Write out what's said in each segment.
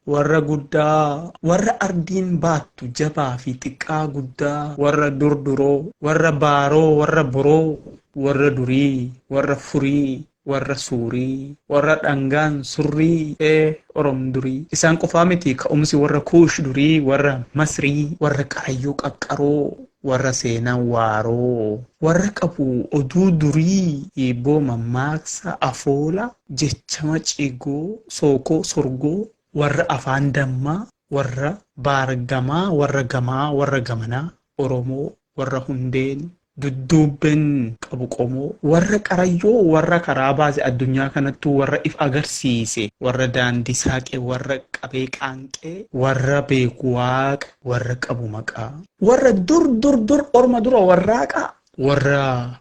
Warra guddaa, warra ardiin baattu jabaa fi xiqqaa guddaa, warra durduroo, warra baaroo, warra boroo, warra durii, warra furii, warra suurii, warra dhangaan surrii, ee Orom durii. Isaan qofaa miti ka'umsi warra Kuush durii, warra Masrii, warra Qarayyoo qaqqaroo, warra seenaan waaroo, warra qabu oduu durii, hiibboo mammaaksa, afoola, jechama cigoo, sookoo, sorgoo, warra afaan dammaa, warra baargamaa, warra gamaa, warra gamanaa, Oromoo, warra hundeen, dudduubben qabu qomoo, warra qarayyoo, warra karaa baase addunyaa kanattuu warra if agarsiise, warra daandii saaqe, warra qabee qaanqee, warra beeku waaqa, warra qabu maqaa, warra dur dur dur orma dura warraaqaa, warra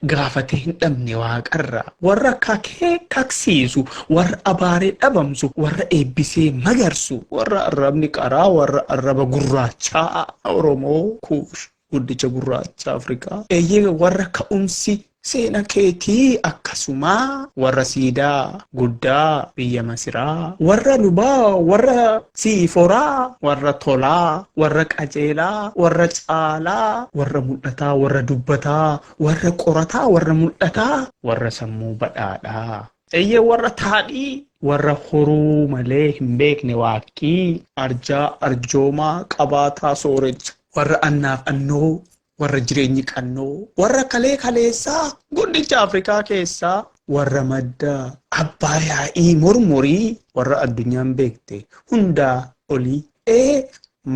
gaafatee hin dhabne waaqarraa, warra kakee kaksiisu, warra abaaree dhabamsu, warra eebbisee magarsu, warra arrabni qaraa, warra arraba gurraachaa Oromoo Kuush guddicha gurraacha Afrikaa. Eeyyee warra ka'umsi seena keetii akkasumaa warra siidaa guddaa biyya Masiraa, warra lubaa, warra siiforaa, warra tolaa, warra qajeelaa, warra caalaa, warra mul'ataa, warra dubbataa, warra qorataa, warra mul'ataa, warra sammuu badhaadhaa. Eeyyee warra taadhii, warra horuu malee hin beekne waaqqii, arjaa, arjoomaa, qabaataa, soorecha, warra annaaf annoo, warra jireenyi qannoo, warra kalee kaleessaa, guddicha Afrikaa keessaa, warra madda abbaa yaa'ii mormorii, warra addunyaan beekte hundaa olii. Ee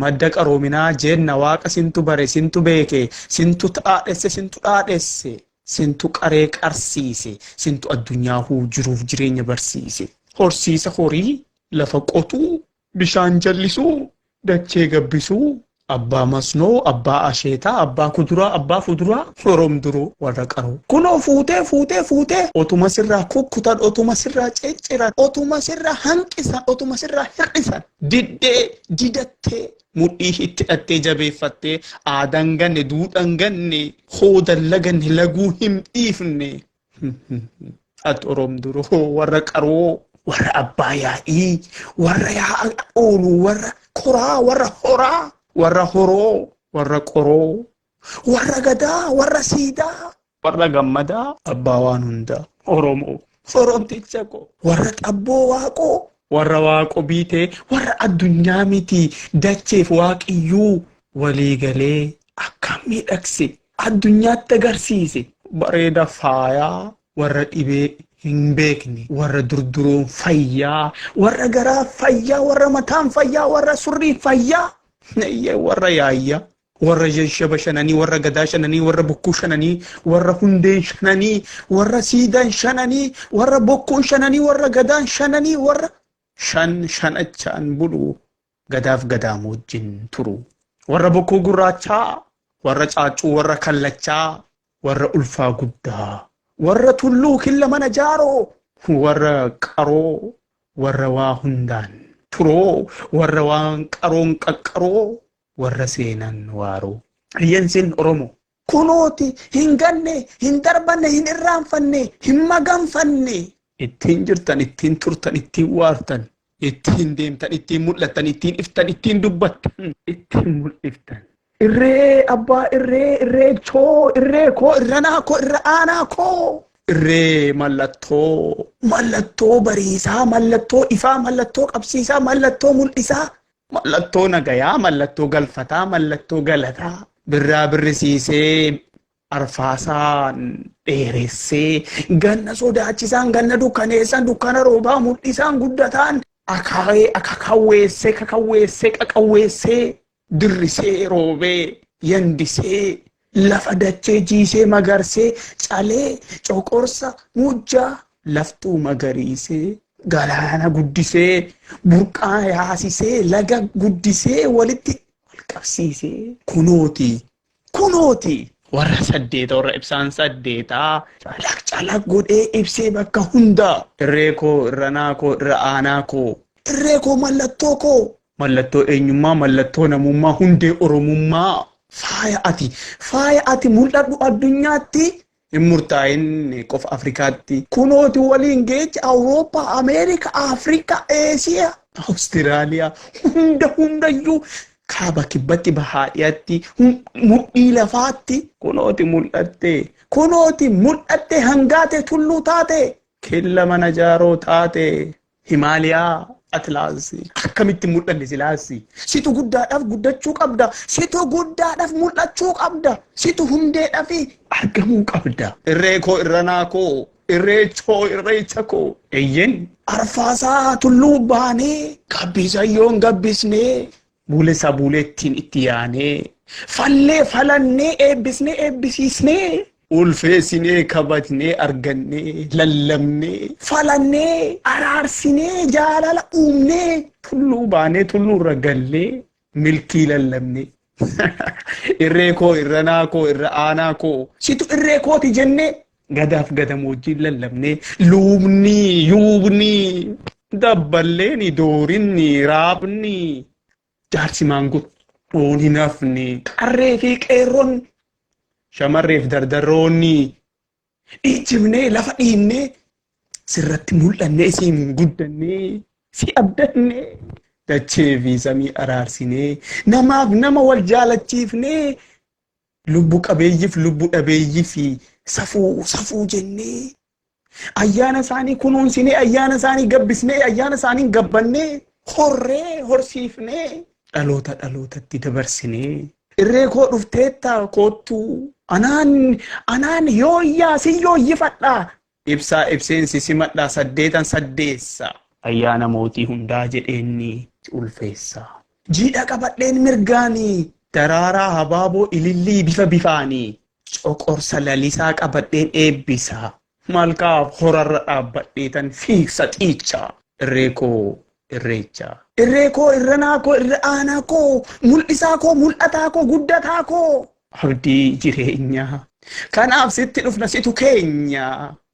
madda qaroominaa jenna waaqa sintu bare, sintu beeke, sintu dhaadhesse, sintu dhaadhesse, sintu qaree qarsiise, sintu addunyaa huu jiruuf jireenya barsiise. Horsiisa horii, lafa qotuu, bishaan jallisuu, dachee gabbisuu, abbaa masnoo, abbaa asheetaa, abbaa kuduraa, abbaa fuduraa, oromduroo warra qaroo. Kunoo fuutee fuutee fuutee otuma sirraa kukkutan, otuma sirraa cicciran, otuma sirraa hanqisan, otuma sirraa hir'isan, diddee didattee mudhii itti hidhattee jabeeffattee aadaan ganne, duudhaan ganne, hoodan laganne, laguu hin dhiifne. Ati oromduroo warra qaroo, warra abbaa yaa'ii, warra yaa'a oolu, warra koraa, warra horaa, warra horoo, warra qoroo, warra gadaa, warra siidaa, warra gammadaa, abbaa waan hundaa, Oromoo, Oromticha koo, warra xabboo waaqoo, warra waaqoo biitee, warra addunyaa miti dacheef waaqiyyuu walii galee akkam miidhagse addunyaatti agarsiise bareeda faayaa warra dhibee hin beekne warra durduroon fayyaa warra garaa fayyaa warra mataan fayyaa warra surrii fayyaa warra yaayyaa warra shaba shananii warra gadaa shananii warra bokkuu shananii warra hundeen shananii warra siidaan shananii warra bokkuun shananii warra gadaan shananii warra shan shanachaan bulu gadaaf gadaam wajjin turu. Warra bokkuu gurraachaa, warra caaccuu, warra kallachaa, warra ulfaa guddaa, warra tulluu killa mana jaaroo, warra qaroo, warra waa hundaan turoo, warra waan qaroon qaqqaroo, warra seenan waaroo. Hiyyensin Oromoo. Kunooti hin ganne, hin darbanne, hin irraanfanne, hin maganfanne. Ittiin jirtan, ittiin turtan, ittiin waartan, ittiin deemtan, ittiin mul'attan, ittiin iftan, ittiin dubbattan, ittiin mul'iftan. Irree abbaa irree, irree choo, irree koo, irranaa koo, irra aanaa koo. Irree mallattoo, mallattoo bariisaa, mallattoo ifaa, mallattoo qabsiisaa, mallattoo mul'isaa, mallattoo nagayaa, mallattoo galfataa, mallattoo galataa. Birraa birrisiisee arfaasaan dheeressee ganna sodaachisaan ganna dukkaneessaan dukkana roobaa mul'isaan guddataan akaawee akakawweessee kakawweessee qaqawweessee dirrisee roobee yandisee lafa dachee jiisee magarsee calee coqorsa mujjaa laftuu magariisee galaana guddisee burqaa yaasisee laga guddisee walitti wal qabsiisee kunooti kunooti warra saddeeta warra ibsaan saddeetaa calaq calaq godhee ibsee bakka hundaa irree koo irranaa koo irra aanaa koo irree koo mallattoo koo mallattoo eenyummaa mallattoo namummaa hundee oromummaa faaya ati faaya ati mul'adhu addunyaatti hin murtaa'in qofa Afrikaatti. Kunooti waliin geechi Awurooppaa, Ameerika, Afrikaa, Eesiyaa, Awustiraaliyaa hunda hundayyuu kaaba kibbatti bahaa dhiyaatti mudhii lafaatti kunooti mul'atte kunooti mul'atte hangaate tulluu taate kella mana jaaroo taate Himaaliyaa Atlaasi akkamitti mul'anne silaasi situ guddaadhaaf guddachuu qabda situ guddaadhaaf mul'achuu qabda situ hundeedhaaf argamuu qabda irree koo irranaa koo irreechoo irreecha koo eeyyen arfaasaa tulluu baanee gabbisayyoon gabbisnee buulessaa buuleettiin itti yaanee fallee falannee eebbisnee eebbisiisnee ulfeessinee kabajnee argannee lallabnee falannee araarsinee jaalala uumnee tulluu baanee tulluurra gallee milkii lallabnee irree koo irranaa koo irra aanaa koo situ irree kooti jennee gadaaf gadamoojjiin lallabnee luubni yuubni dabballeeni doorinni raabni jaarsi maanguddoon hin hafne qarree fi qeerroon shamarreef dardarroonni dhiichifnee lafa dhiinnee sirratti mul'annee isiin guddannee si abdannee dachee fi samii araarsinee namaaf nama wal jaalachiifnee lubbu qabeeyyiif lubbu dhabeeyyii fi safuu safuu jennee ayyaana isaanii kunuunsinee ayyaana isaanii gabbisnee ayyaana isaanii gabbannee horree horsiifnee dhaloota dhalootatti dabarsinee irree koo dhufteetta koottuu anaan anaan yooyyaa si yooyyifadha ibsaa ibseensi simadhaa saddeetan saddeessa ayyaana mootii hundaa jedheenni ulfeessa jiidha qabadheen mirgaanii daraaraa habaaboo ilillii bifa bifaanii coqorsa lalisaa qabadheen eebbisa malkaaf horarra dhaabbadheetan fiigsa xiicha irree koo irreecha irree koo irranaa koo irra aanaa koo mul'isaa koo mul'ataa koo guddataa koo abdii jireenyaa kanaaf sitti dhufna situ keenya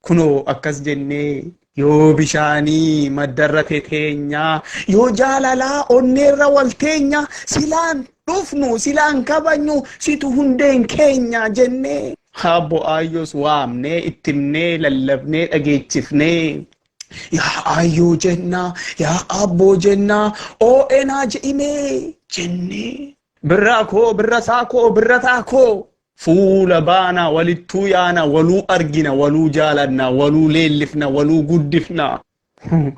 kunoo akkas jennee yoo bishaanii maddarra teteenya yoo jaalalaa onneerra walteenya silaan dhufnu silaan kabajnu situ hundeen keenya jennee Abbo Aayyoos waamnee ittimnee lallabnee dhageechifnee yaa Aayyoo jennaa yaa Abboo jennaa oo'enaa je'imee jennee birraa koo birrasaa koo birrataa koo fuula baana walittuu yaana waluu argina waluu jaalanna waluu leellifna waluu guddifna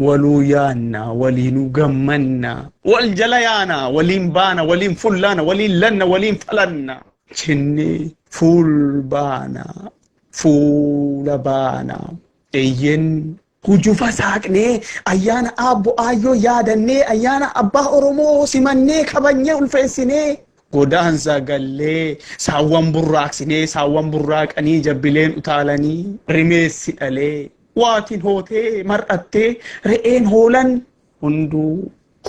waluu yaanna waliinuu gammanna wal jala yaana waliin baana waliin fullaana waliin lanna waliin falanna jennee fuul baana fuula baana eeyyen hujufa saaqnee ayyaana aabbo aayyoo yaadannee ayyaana abbaa Oromoo simannee kabajnee ulfeessinee godaansa gallee saawwan burraaqsinee saawwan burraaqanii jabbileen utaalanii rimeessi dhalee waatiin hootee mar'attee re'een hoolan hunduu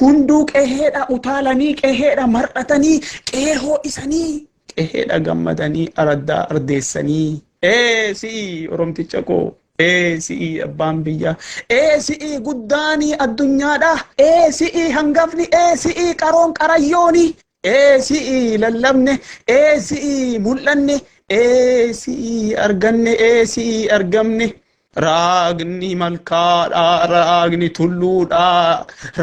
hunduu qeheedha utaalanii qeheedha mar'atanii qe'ee hoo'isanii qeheedha gammadanii araddaa ardeessanii ee si'i oromticha koo ee si'i abbaan biyyaa ee si'i guddaanii addunyaadha ee si'i hangafni ee si'i qaroon qarayyooni ee si'i lallabne ee si'i mul'anne ee si'i arganne ee si'i argamne raagni malkaadha raagni tulluudha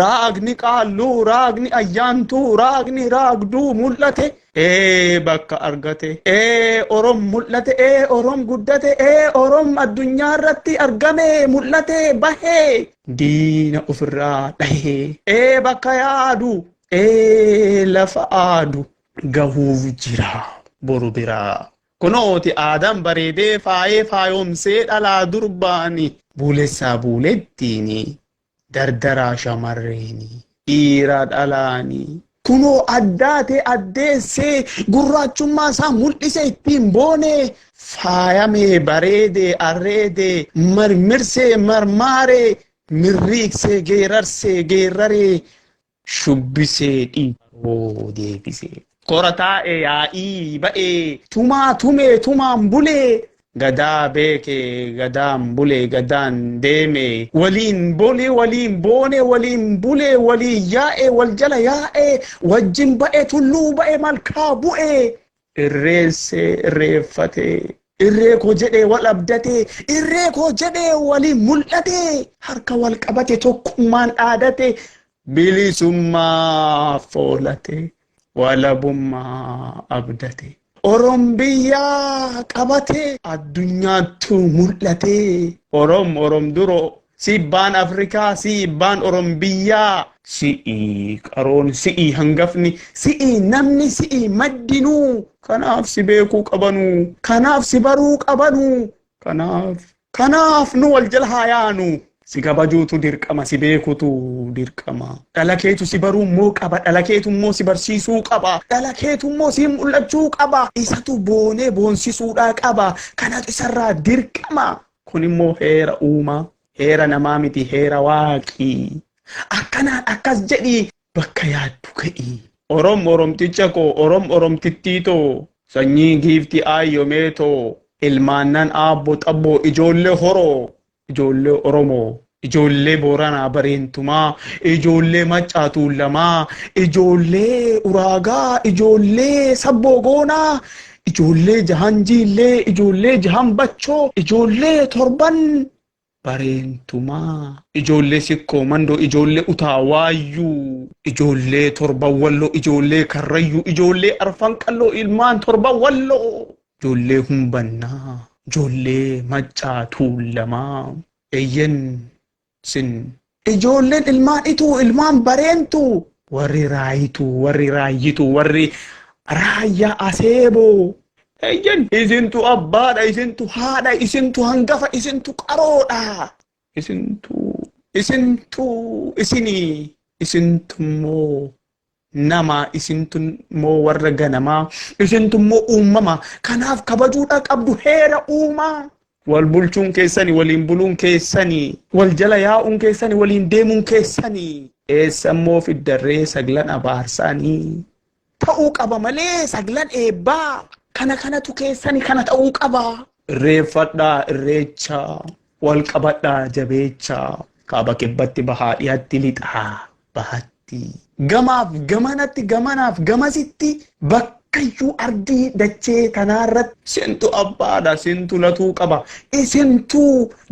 raagni qaalluu raagni ayyaantuu raagni raagduu mul'ate ee bakka argate ee orom mul'ate ee orom guddate ee orom addunyaa irratti argame mul'ate bahee diina ofirraa dhahee ee bakka yaadu ee lafa aadu gahuuf jira boru biraa kunooti aadaan bareedee faayee faayomsee dhalaa durbaani buulessaa buulettiini dardaraa shamarreeni dhiira dhalaani kunoo addaate addeessee gurraachummaa isaa mul'ise ittiin boone faayamee bareedee arreedee marmirsee marmaaree mirriiksee geerarsee geeraree shubbisee dhiiroo deebisee kora taa'e yaa'ii ba'ee tumaa tumee tumaan bulee gadaa beekee gadaan bulee gadaan deeme waliin bolee waliin boone waliin bulee waliin yaa'e wal jala yaa'e wajjin ba'e tulluu ba'e malkaa bu'e irreessee irreeffatee irree koo jedhee wal abdatee irree koo jedhee waliin mul'atee harka wal qabate tokkummaan dhaadate Bilisummaa foolate, walabummaa abdate. Orom biyyaa qabate, addunyaattu mul'ate. Orom Orom duroo, sibbaan Afrikaa, sibbaan Orom biyyaa. Si'ii qaroon, si'ii hangafni, si'ii namni, si'ii maddinuu. Kanaaf si beekuu qabanuu, kanaaf si baruu qabanuu, kanaaf nu wal jala haa yaanu. Si kabajuutu dirqama, si beekutu dirqama. Dhala keetu si baruu immoo qaba, dhala keetu immoo si barsiisuu qaba, dhala keetu immoo si mul'achuu qaba. Isatu boonee boonsisuudhaa qaba. Kanatu isarraa dirqama. Kun immoo heera uumaa, heera namaa miti, heera waaqii. Akkanaan akkas jedhii bakka yaaddu ga'ii. Orom Oromticha koo, Orom Oromtittii too, sanyii giiftii aayyomee too, ilmaannan aabboo xabboo, ijoollee horoo, ijoollee Oromoo, ijoollee Booranaa bareentumaa, ijoollee Maccaa Tuulamaa, ijoollee Uraagaa, ijoollee Sabboo Goonaa, ijoollee Jahan Jiillee, ijoollee Jahan Bachoo, ijoollee Torban bareentumaa, ijoollee Sikkoo Mandoo, ijoollee Utaa Waayyuu, ijoollee Torban Walloo, ijoollee Karrayyuu, ijoollee Arfan Qalloo, ilmaan Torban Walloo, ijoollee Humbannaa, ijoollee Maccaa Tuulamaa, eeyyen sin ijoolleen ilmaan ituu, ilmaan bareentu, warri raayituu, warri raayyituu, warri raayyaa aseeboo. Eeyyen isintu abbaadha, isintu haadha, isintu hangafa, isintu qaroodha. Isintu isinii, isintu immoo nama, isintu immoo warra ganamaa, isintu immoo uumama. Kanaaf kabajuudha qabdu heera uumaa. Wal bulchuun keessani, waliin buluun keessani, wal jala yaa'uun keessani, waliin deemuun keessani. Eessa immoo fiddarree saglan abaarsaanii? Ta'uu qaba malee saglan eebbaa. Kana kanatu keessani, kana ta'uu qaba. Irreeffadhaa irreecha, wal qabadhaa jabeecha, kaaba kibbatti, bahaa dhiyatti, lixaa bahatti. Gamaaf gamanatti, gamanaaf gamasitti, bakkayyuu ardii dachee tanaarratti isintu abbaadha, isintu latuu qaba, isintu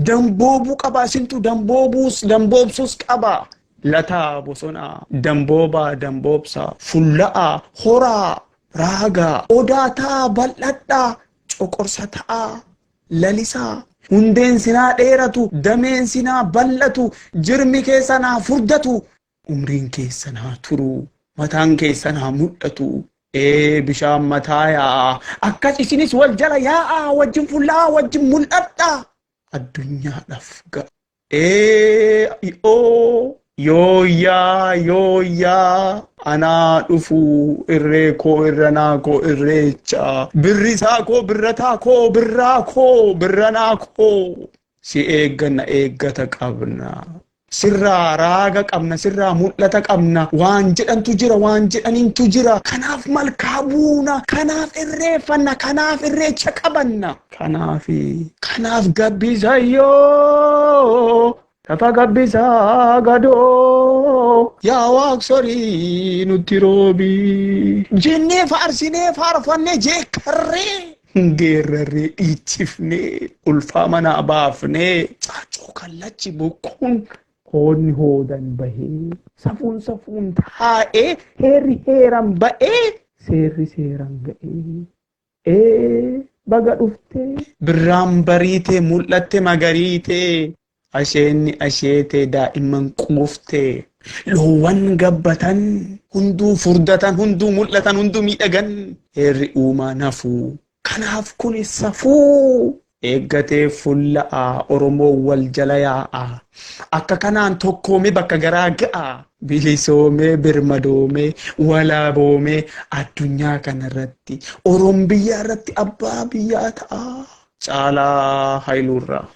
damboobuu qaba, isintu damboobuus damboobsuus qaba. Lataa bosonaa, damboobaa damboobsaa, fulla'aa, horaa, raagaa, odaataa, bal'adhaa, coqorsa ta'aa, lalisaa. Hundeen sinaa dheeratu, dameen sinaa bal'atu, jirmi keessan haa furdatu, umriin keessan haa turu, mataan keessan haa mul'atu. Ee bishaan mataa yaa'a, akkas isinis wal jala yaa'aa, wajjin fulla'aa, wajjin mul'adhaa. Addunyaadhaaf ga'a. Ee oo yooyyaa yooyyaa, anaa dhufu irree koo, irranaa koo, irreecha birrisaa koo, birrataa koo, birraa koo, birranaa koo, si eegganna, eeggata qabna, sirraa raaga qabna, sirraa mul'ata qabna. Waan jedhantu jira, waan jedhaniintu jira. Kanaaf malkaa buuna, kanaaf irreeffanna, kanaaf irreecha qabanna, kanaaf gabbisayyoo lafa gabbisaa gadoo, yaa waaqsorii nutti roobii jennee faarsinee faarfannee jeekarree geerrarree dhiichifnee ulfaa manaa baafnee caacuu kallachi bukkuun hoodni hoodan bahee, safuun safuun taa'ee, heerri heeran ba'ee, seerri seeran ga'ee. Ee baga dhuftee birraan bariitee, mul'atte magariitee, asheenni asheetee, daa'imman quuftee, loowwan gabbatan, hunduu furdatan, hunduu mul'atan, hunduu miidhagan. Heerri uumaa nafuu, kanaaf kun safuu eeggatee fulla'a. Oromoo wal jala yaa'a, akka kanaan tokkoomee bakka garaa ga'a, bilisoomee, birmadoomee, walaaboomee, addunyaa kanarratti Oroom biyyaa irratti abbaa biyyaa ta'a. Caalaa Hayiluurraa.